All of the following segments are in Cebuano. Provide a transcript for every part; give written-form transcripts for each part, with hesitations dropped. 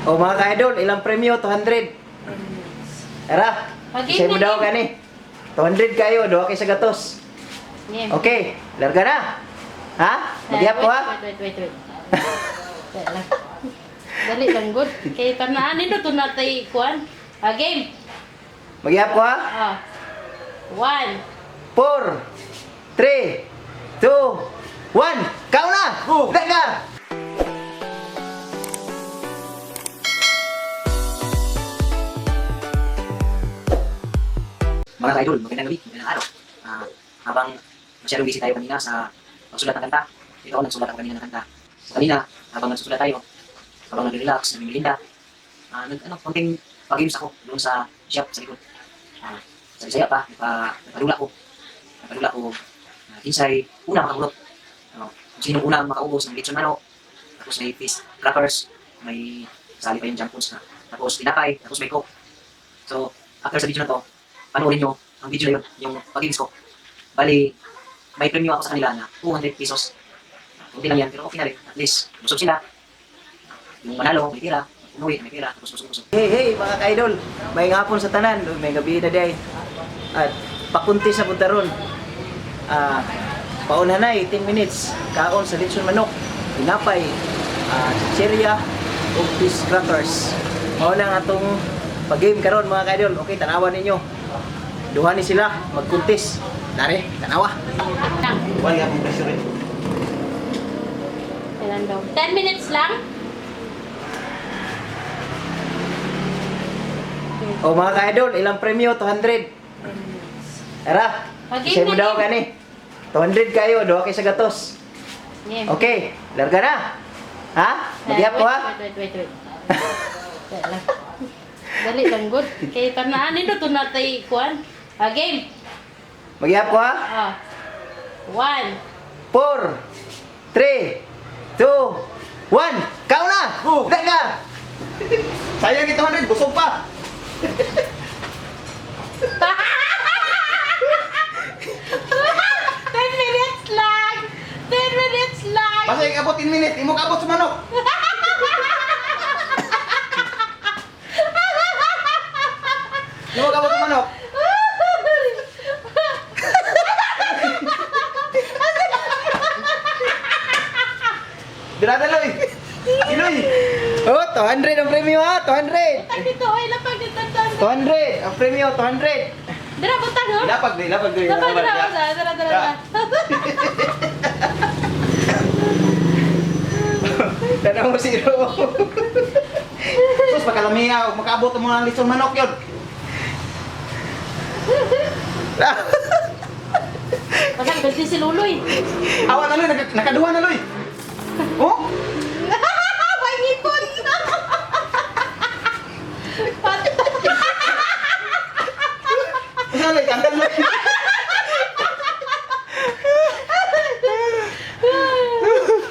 O mga ka-idol, ilang premyo? 200. Tara, Pag-game isay mo na daw game. gani. 200 kayo, duha kay sa gatos. Game. Okay, larga na. Ha? Magyap ko ha? Wait, wait, wait, wait. Wait lang. Dali lang, good. Kay tanaan nito to natay kuan. Ah, game. Magyap ko ha? Ah. One. 4, 3, 2, 1. Kau na! Go! Larga! Mga ka-idol, magandang gabi, magandang araw. Habang masyadong busy tayo kanina sa pagsulat ng kanta, ito, nagsulat ako kanina ng kanta. So, kanina, habang nagsusulat tayo, habang nag-relax, namimilinda, konting pag-games ako doon sa shop sa likod. Sa Bisaya pa, nagpadula ko. Nagpadula ko, kinsay, una makahulot. Ano, kung sino una ang makaubos ng lechon manok, tapos may fish crackers, may sali pa yung junk foods na. Tapos tinapay, tapos may coke. So, after sa video na to, panoorin nyo ang video na yun, yung pag-games ko. Bali, may premyo ako sa kanila na 200 pesos. Kunti lang yan, pero okay na rin. At least, busog sila. Yung manalo, may pera. Umuwi, may pera. Tapos busog-busog. Hey, hey, mga ka-idol. May hapon sa tanan, may gabi na day. At pakunti sa puntaron. Pauna na 18 minutes. Kaon sa lechon manok, tinapay, chichirya, ug fish crackers. Mao na ang atong pag-game karon mga ka-idol. Okay, tanawan ninyo. Duha ni sila magkuntis. Dare, tanawa. Lang. Wala akong pressure eh. Kailan daw? 10 minutes lang? O mga ka-idol, ilang premyo? 200. Tara, Pag-game isay mo na daw game. gani. 200 kayo, duha kay sa gatos. Game. Okay, larga na. Ha? Magyap ko ha? Wait, wait, wait, wait. Wait lang. Dali lang, good. Kay tanaan nito to natay kuan. Ah, game. Magyap ko ha? Ah. One. 4, 3, 2, 1. Kau na! Go! Larga! Sayang ito 200, busog pa! 10 minutes lang! 10 minutes lang! Basta ikabot 10 minutes, imo kaabot sa manok. Imo kaabot sa manok. Birada loy. Iloy. Oh, 200 ang premyo ha! 200! Butang dito, oy, lapag dito, dito. 200! Ang premyo, 200! Dira, butang, oh. Lapag di, lapag di. Lapag, dira, dira, dira, dira. Tanaw mo si Ro. Sus pagkalamiya, makaabot ang mga litson manok yun. Pasang, ganti si Luloy. Awa na loy, nakaduha na loy. Oh? May ngipon! Patay. Asa loy, tanggal loy.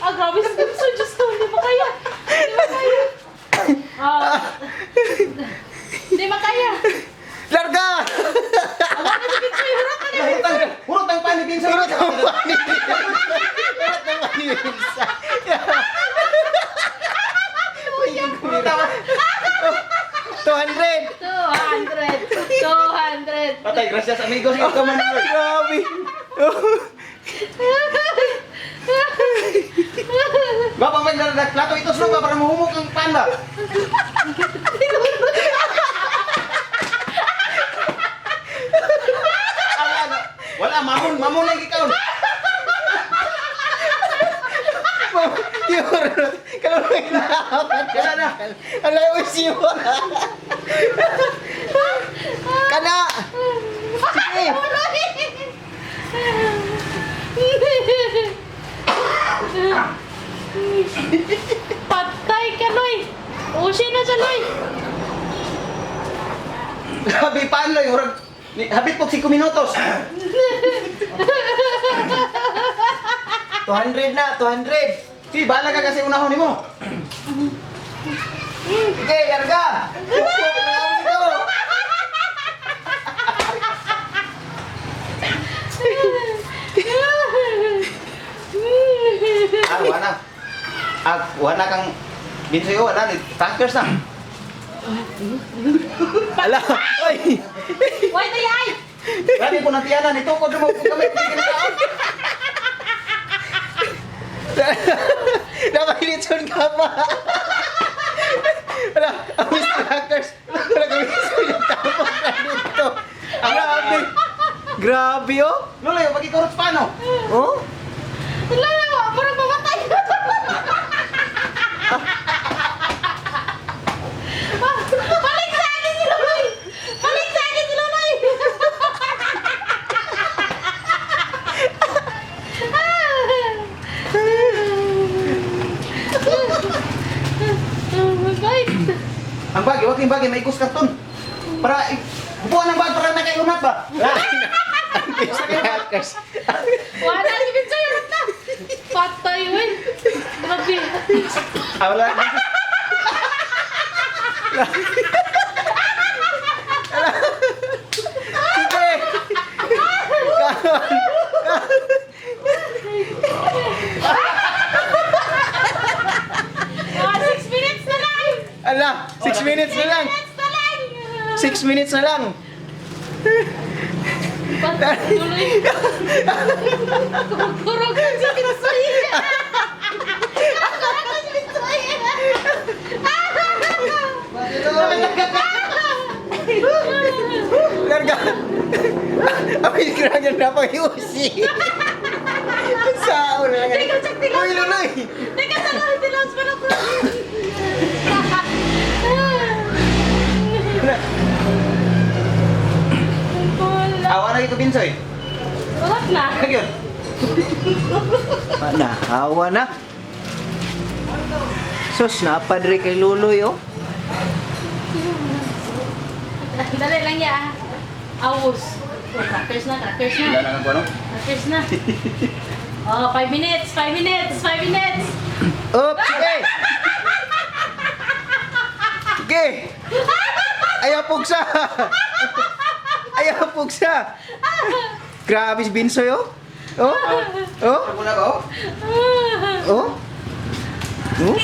Ah, grabe sa Gibson. Diyos ko, hindi ba kaya? Hindi ba kaya? Ah. Hindi ba kaya? Larga! Awa na si Gibson, hurot na niya. Hurot ang hurot ang pani pinsa. Surot ang pani. Surot ang pani. Hurot ang 200! 200! 200! Patay, gracias amigos. Ikaw man loy. Grabe! Bapa man nagplato ito slow para mahumok ang panda. Ala, wala mamon, mamon lang ikaw. Yun! Kalungay na ako. Wala na. Alay, usiwa. Kana! Sige! Patay ka, Loy! Usi na siya, Loy! Grabe paan loy, murag habit pog 5 minutos. 200 na, 200! Si bala ka kasi unahon nimo. Sige, larga! Pukpok na kami ito! Ah, wala. Ah, wala kang Binsoy, oh, wala ni crackers na. Ala, oy. Why the ay? Grabe po ng tiyanan, itukod mo kung kamay kaon. Napahilitson ka pa. Wala, ang fish crackers. Wala kami tapos na dito. Grabe. Grabe, oh. Luloy, pag-ikurot pa, no? Oh? Wala na mo, parang mamatay. Balik sa akin si Luloy! Balik sa akin si Luloy! Bye. Ang bag, iwag yung bag, may ikus karton. Para, bubuan ang bag para nakailunat ba? Ang fish crackers. Wala si Binsoy, harap na. Patay, uy. Grabe. Ah, wala. Sige. Ah, 6 minutes na lang. Ala, 6 minutes na lang. Minutes na lang. 6 minutes na lang. Patay, tuloy. Kurog si Binsoy. Kurog si Binsoy. Larga. Ang fish cracker na pag-iusi. Sao na lang. Teka, check, teka. Uy, Luloy. Teka, sa lang, tilaos pa na ko. Wala. Ah, wala ito, Binsoy. Wala na. Ano yun? Wala, hawa na. Sus, napadre kay Luloy, oh. Dali lang ya. Awos. Oh, crackers na, crackers na. Wala na ng ano? Crackers na. Oh, 5 minutes, 5 minutes, 5 minutes. Up, sige! Sige! Ayaw pugsa! Ayaw pugsa! Grabe si Binsoy, oh! Oh! Oh! Ano na ba, oh? Oh! Oh!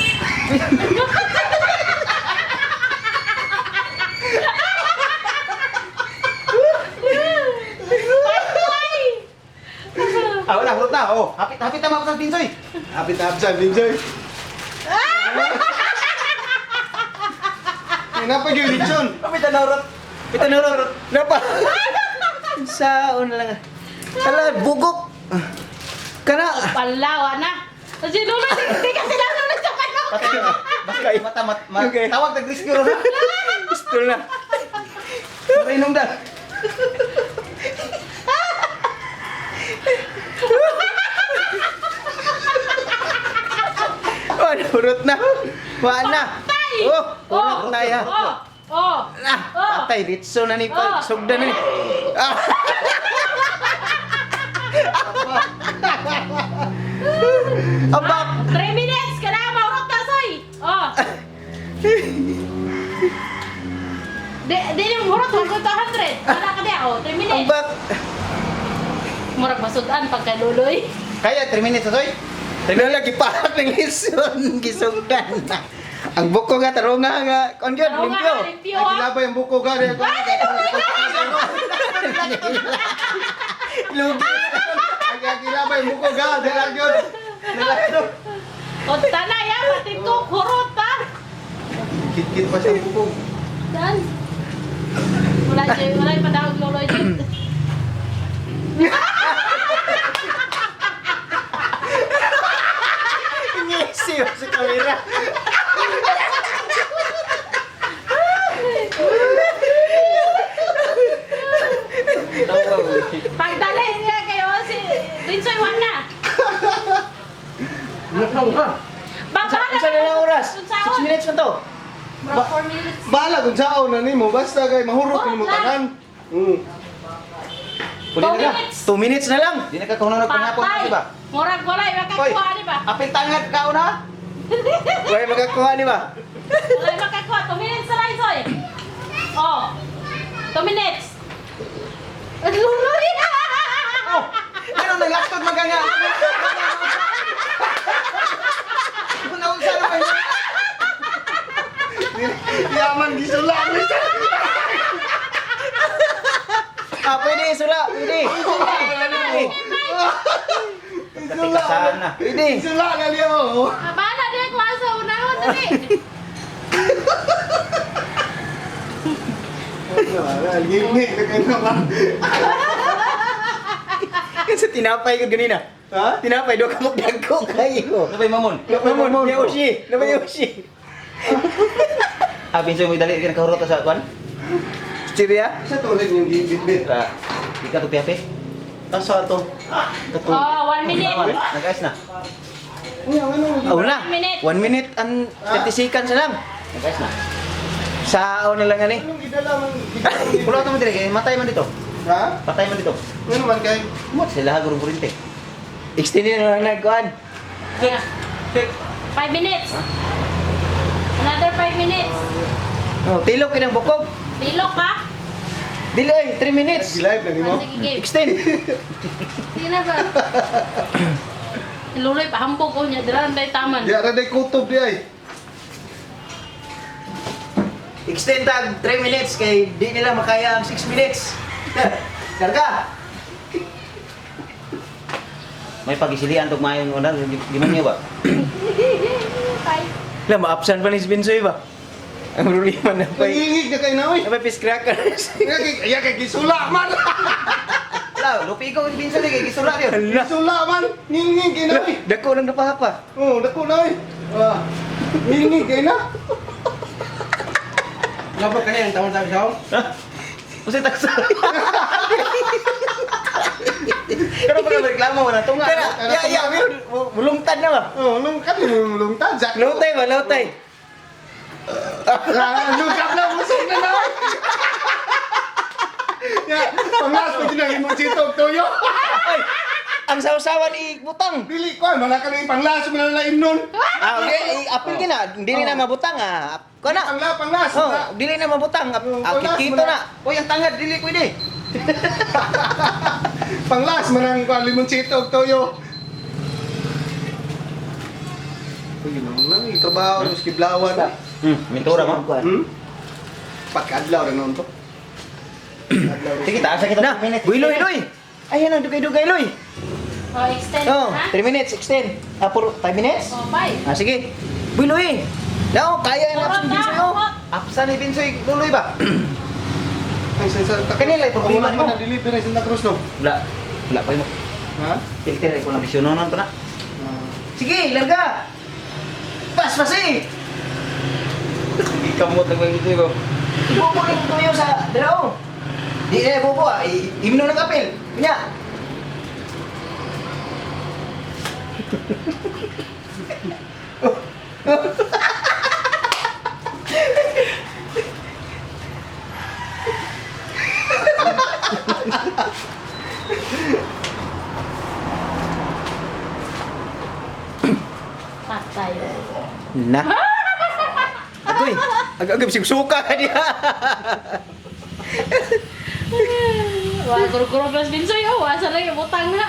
Patay! Ah, wala, hurot na. Oh, hapit, hapit na mga sa Binsoy. Hapit na hapit sa Binsoy. Ay, napag yung lechon. Hapit na hurot. Ito na ro. Napa! Saon na lang. Ala, bugok! Kana! Palawa na. Si Lolo, hindi kasi lang Lolo sa manok. Patay. Basta mata, mat, mat, Okay. tawag nag-rescue ro na. Pistol na. Marinom dan. Oh, nurot na. Wala na. Patay! Oh, urot na ya. Oh, oh. Ah, patay, litso na ni Oh. Sugdan na ni. Ah. Abak! 3 minutes ka na, maurot na, soy. Oh. Di, di yung hurot, 1 to 100. Wala ka di, oh, 3 minutes. Abak! Murag masudan pagkaluloy. Kaya, 3 minutes, Soy. Wala lagi paak ng lison, gisugdan na. Ang buko nga, tarunga nga, kon yun, Tarunga, limpyo. limpyo, Ay, ah. kilabay ang buko gari. Ako. Lugi. Ay, kilabay ang buko gari. Dahil yun. O, tana ya, pati ko, hurot pa. Kit-kit pa siya ang buko. Dan. Wala siya, wala yung padawag loloy dyan. Ngisi sa kamera. Pagdali niya kayo, si Binsoy, wala na. Baba na. Unsa na lang oras? Unsaon? 6 minutes na to. Murag 4 minutes. Bahala kung saan na nimo. Basta kay mahurot nimo Wala. tanan. Mm. Puli 2 na ka. minutes. 2 minutes na lang. Di na ka kung nagpanghapon na, Patay. di ba? Murag wala, Hoy, makakuha, di ba? apil tangad ka una. Wala makakuha ni ba? Wala makakuha. 2 minutes na lang, Soy. Oh. 2 minutes. Luloy. Oh, ano naglaktod maganga? Kung nausa na ba? Yaman gisula mo siya. Ah, pwede sula, pwede. Pwede. Katikasan na. Pwede. Gisula na niya oh. Ah, bahala dili ko asa unahon dali. Gini na kayo naman. Kasi tinapay ko ganina. Ha? Tinapay do ka dagko kayo. Napay mamon. Mamon, Yoshi, napay Yoshi. Ah, Binsoy mo dali ka nakahurot sa kwan. Chiria? Sa tulad yung gibit-bit. Ka di ka to piape. Asa to? Oh, 1 minute. Nag-ayos na. Uy, ang ano? Oh na. Minute. 1 minute and 30 seconds na lang. Nag-ayos na. Sao na lang ani. Anong gidala man? Pulo ta man dire kay matay man dito. Ha? Patay man dito. Ano man kay? Mo sila gurong kurinte. Extend na lang nagkuan. Yeah. 5 minutes. Another 5 minutes. Oh, tilok kinang bukog. Tilok ka? Dili ay 3 minutes. Live na nimo. Ah, sige, game. Extend. Sige na ba? Luloy, pahambog ko niya. Dala tayo taman. Di ara day kutob di ay. Extend tag 3 minutes kay di nila makaya ang 6 minutes. Karga. May pagisilian tog maayong una demonyo ba? Five. La maabsan pa ni Binsoy ba? Ang problema na pa. Nangingig na kayo na oy. Napay fish crackers. Ay kay gisula man. Wala, lupi ko Binsoy kay gisula diyon. Ala. Gisula man. Ngingig kay na oy. Dako lang napahak pa. Oh, dako na oy. Ah. Ngingig kay na. Dapat kaya ang tawon sa Usa taksa. Pero pag reklamo wala tunga. Pero, ya, ya, mulungtad na ba? Oh, lungkat mo lungtad. Jack. Lutay ba, lutay? Ah, lungkat na busog na na. Ya, panglas pa ginang imong sitog toyo. Ay, ang sausawan ibutang. Dili ko ano na kani panglas mo na laim nun. Ah, okay, i-apil ka na. Dili na mabutang ah. Ko na. Pangla panglas. Oh, dili na mabutang. Ah, kito na. Uy, ang tangad dili pwede. Panglas man ang kuan limoncito og toyo. Uy, no, na trabaho hmm? Kiblawan. Mintura mo. Pagkadlaw ra noon to. Adlaw ra. Sige, taas sa kita. Na, builoy, loy. Ayan ang dugay-dugay, loy. Oh, extend Oh, ha? 3 minutes, extend. Ah, puro 5 minutes? Oh, 5. Ah, sige. Builoy. Nao, kaya na Kurot ang na, sa'yo. kurot. Apsa ni Binsoy luloy ba? Ay, sa Santa Cruz. Kanila, problema Wala mo. pa na-deliver sa Santa Cruz no. Wala. Wala pa mo. Ha? Filter ko lang bisyononon to na. Ah. Sige, larga. Pas, pas eh. Ikamot lang Binsoy ko. Ibubo yung tuyo sa dalaw. Di na ibubo ah. Imno ng apel. Nya. Patay. Na. Agoy. Agag suka ka diha. Wah, guru-guru plus Binsoy. Oh, asa lang yung butang na.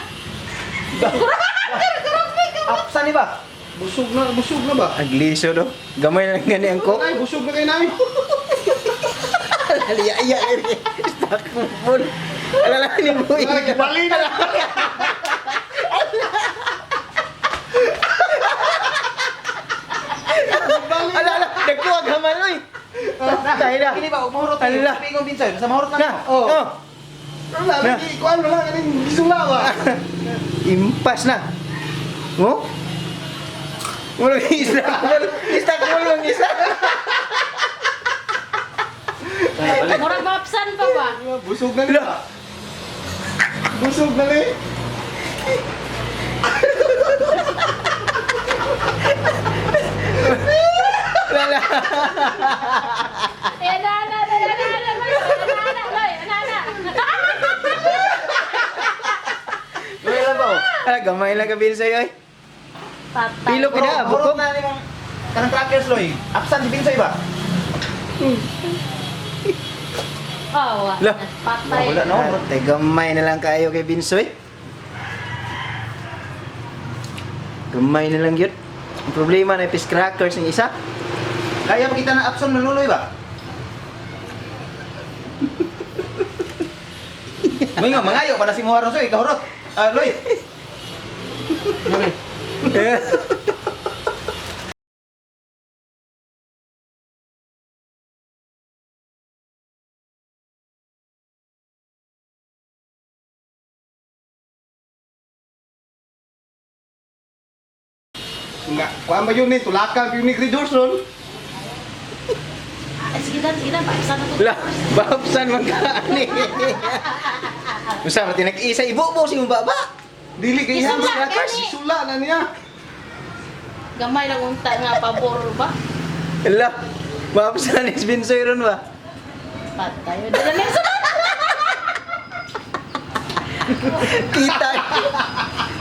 Apsa ni ba? Busog na ba? Agliso do. Gamay na lang gani ang ko. Ay, busog na kay nay. Aliya iya eri. Stuck mo full. Alala ni Boy. Ay, bali na. Ala ala, dagko ang hamal oy. Tayo na. Kini ba og mahurot Ala. ni Binsoy Binsoy, basta mahurot Na. na. Oh. Oh. Wala lagi kuan wala kaning gisula ba. Impas na. Oh? Wala isla mo. Isla mo lang isla. Murag maapsan pa ba? Busog na nila. Busog na ni. Lala. Eh, na, na, na, na, na, na, na, na, na, na, na, na. Luloy lang ba? oh? Ala gamay lang kabil sa'yo eh. Patay. Pilo kina, Bro, bukog. hurot na nimong kanang trackers loy. Apsa ni Binsoy ba? Oh, wa. La. Patay. Wala no. Ate, gamay na lang kayo kay Binsoy. Gamay na lang yun. Ang problema na fish crackers ng isa. Kaya pa kita na abson ng luloy ba? May nga, mangayo para si Muharon soy, kahurot. Ah, Loy. Nga, kuan ba yun ni tulakan yun ni Gridorson? Ah, sige dan, sige dan. Paisa na to. La, babsan man ka ani. Usa man tinag-isa ibubo si imong baba. Dili kay Isula, iya gani. Isula na niya. Gamay lang unta nga pabor ba? La, babsan is Binsoy ron ba? Patay. Dala na sa Kita.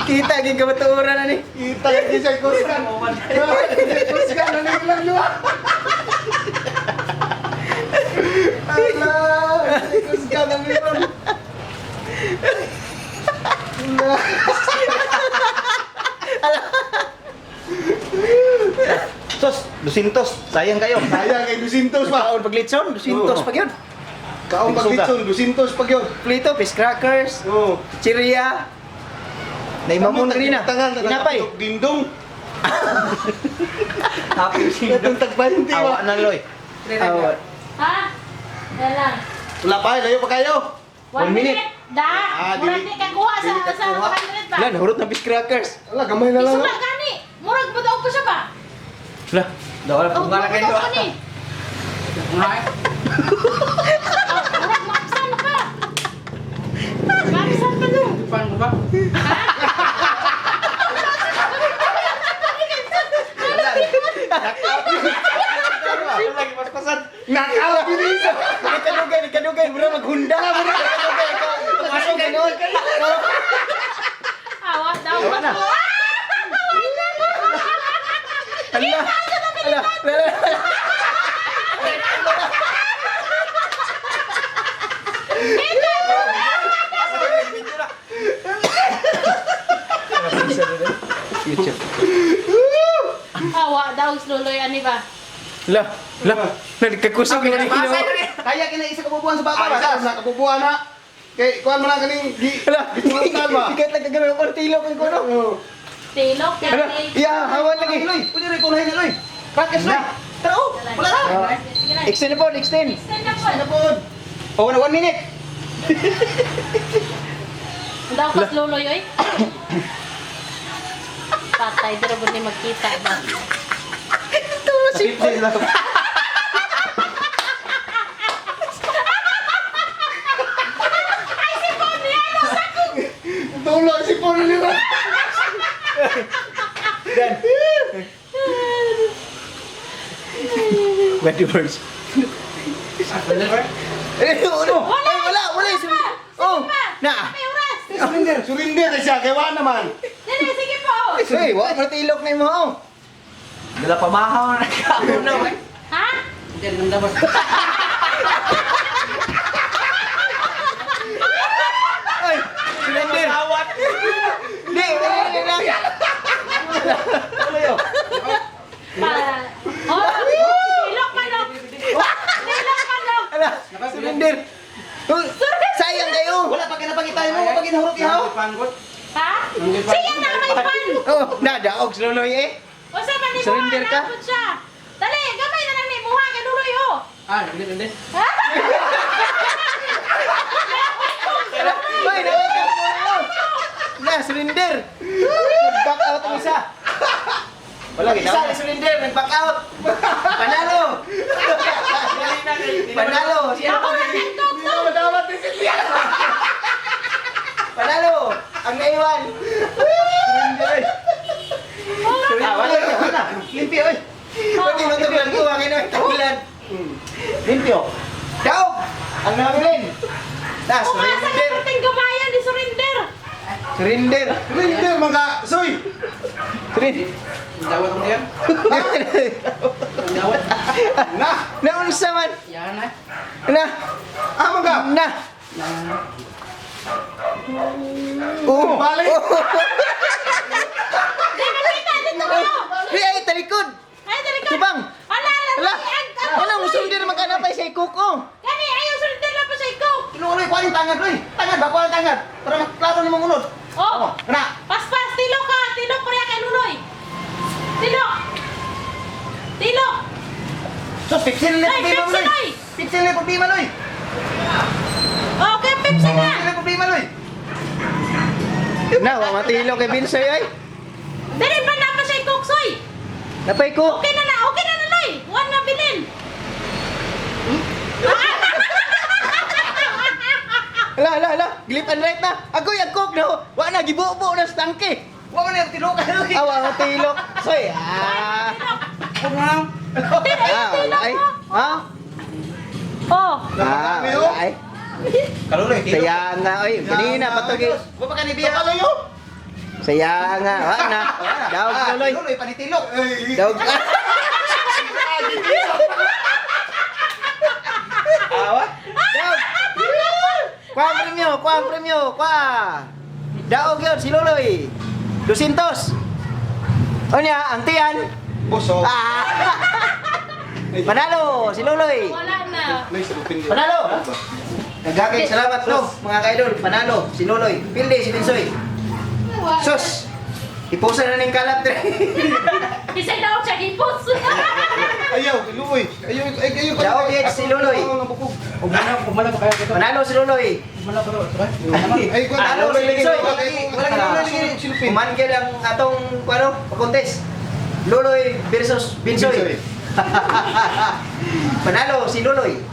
Kita gid ka matuoran ani. Kita lagi sa kusgan. Kusgan na niya lang yun. Ala, kusgan na niya lang. Sos, dusintos. Sayang kayo. Sayang kay Dusintos pa. Kaon paglitson, 200 Oo. pa gyud. Kaon paglitson, Dusintos pag yun. Plito, fish crackers, Oo. chiria. Naimamon rin na. Tangan, Tinapay. Dindong. Happy Katong tagbahinti Awa ba? na, Loy. Awa. Ha? Yan lang. Wala pa, layo pa kayo. 1 One minute. minute. Da. Ah, Murag dili- di ka kuha sa dili ka sa kuha. 100 ba? La, nahurot na fish crackers. Ala, gamay na lang. Isula gani. Murag mo daw pa siya ba? La, Dawala Oh, na murag kayo. daw pa ni. Oh, murag maapsan pa. Maapsan pa do. Paano ba? Knockout yun isa. Ikadugay, ikadugay, bro, maghunda. Bro, ikadugay, ikaw. Pasok ganoon. Awa daw pa to. Ala, ala, ala, ala. YouTube. Awa daw sluloy ani ba? La, la, nagkakusog na rin. Kaya kina isa kabubuhan sa baba Ay, ba? sa na kabubuhan na. Kay kuan man lang kaning gi Ala, gitulutan ba? ikat lang kagano'n ako, tilok ang kuno. Oo. Tilok Ala, kay. iya, hawan lagi. Loy, pwede rin kunahin na, Loy. Crackers, Loy. Tara, oh. Wala na. Sige na. Extend na po, extend. Extend na po. Oh, na 1 minute. Daw ka sluloy oy. Patay dira gud ni magkita ba. Si lang. Tulo si Paul nila. Dan. Bad words. Eh, ano? Wala! Ay, wala, wala. Oh, na. May oras. Surrender, surrender na siya kay wa naman. Dili sige po. Hey, wala pa tilok na imo. oh. Dala pamahaw na kaon na. Ha? Ay, surrender. Di, wala na lang. Pa. Oh, tilok manok. Tilok manok. Ala, surrender. Oh, sayang kayo. Wala pa kinapangitay mo, wala pa kinahurot ihaw. Ha? Siya na may pan. Oh, nadaog sa luloy eh. Usa man ni Surrender ka? Napod siya. Dali, gamay na lang ni muha kay luloy oh. Ah, hindi, hindi. Uy, nawag ka. Na, surrender. Nag-back out ang isa. Wala Isa, ginawa. surrender, nag-back out. Panalo. Panalo. Siya Ako na nagtugtog. Hindi na dapat ni siya. Panalo. Ang naiwan. Surrender. Ah, wala na, wala. Limpyo, oy. Pati mo tabulan ko, ang ina, tabulan. Limpyo. Daog! Ang nabilin. Na, Umasa na surrender. perting gamayan di surrender. Surrender. Surrender mga soy. Surrender. Dawat mo yan. Dawat. Na. Naunsa man. Yan na. Na. Ah mga. Na. Oh. Balik. Di makita dito ko. Di ay talikod. Ay, dali ka. Tubang. Ala, ala. Ala. pa siya cook oh. Gani, ayaw surrender na pa siya ikaw. Tinuloy, kuha yung tangad, Loy. Tangad ba? Kuha yung tangad. Para maklaro ni mong unod. Oh. Kana. Paspas, tilok ka. Tilok pareha kay Luloy. Tilok. Tilok. So, Pepsi na Ay, problema, Pepsi, Loy. Loy. Pepsi na problema, Loy. Okay, Pepsi na. Pepsi na problema, Loy. Na, wa matilo kay Binsoy ay. Dali pa na pa siya cook, soy. Napay cook. Okay na na, okay na na, Loy. One na bilin. Ala, ala, ala. Glip and right na. Agoy, ang cook na. Wa na, gibuo na sa tangke. Huwag mo na yung tinukan, Loy. Awa, matilok. Soy, ah. Huwag na lang. Ah, wala ay. Ha? Oh. Ah, wala ay. Kaluloy, tilok. Saya nga, oy. Kanina pa to. Huwag pa ka ni Bia. Kaluloy. Saya nga. Wa na. Daog tuloy. Kaluloy, panitilok. Daog. Awa. Daog. Kuha ang premyo, kuha ang premyo, kuha. Daog yun, si Loloy. 200. O niya, ang tiyan. Busog. Ah. Panalo, si Loloy. Wala na. Panalo! Nagagay, salamat no, mga kaidol. Panalo, si Loloy. Pildi, si Binsoy. Sus! Ipusan na ning kalat tre. Isa daw siya gipos. Ayaw, Luloy. Ayaw, ay, ayaw. Daog yan, si Luloy. Panalo si Loloy. Ay, kuwan. Panalo si Binsoy. Wala ka Luloy, lagi. Kumanggil ang atong ano, contest. Loloy versus Binsoy. Panalo si Loloy.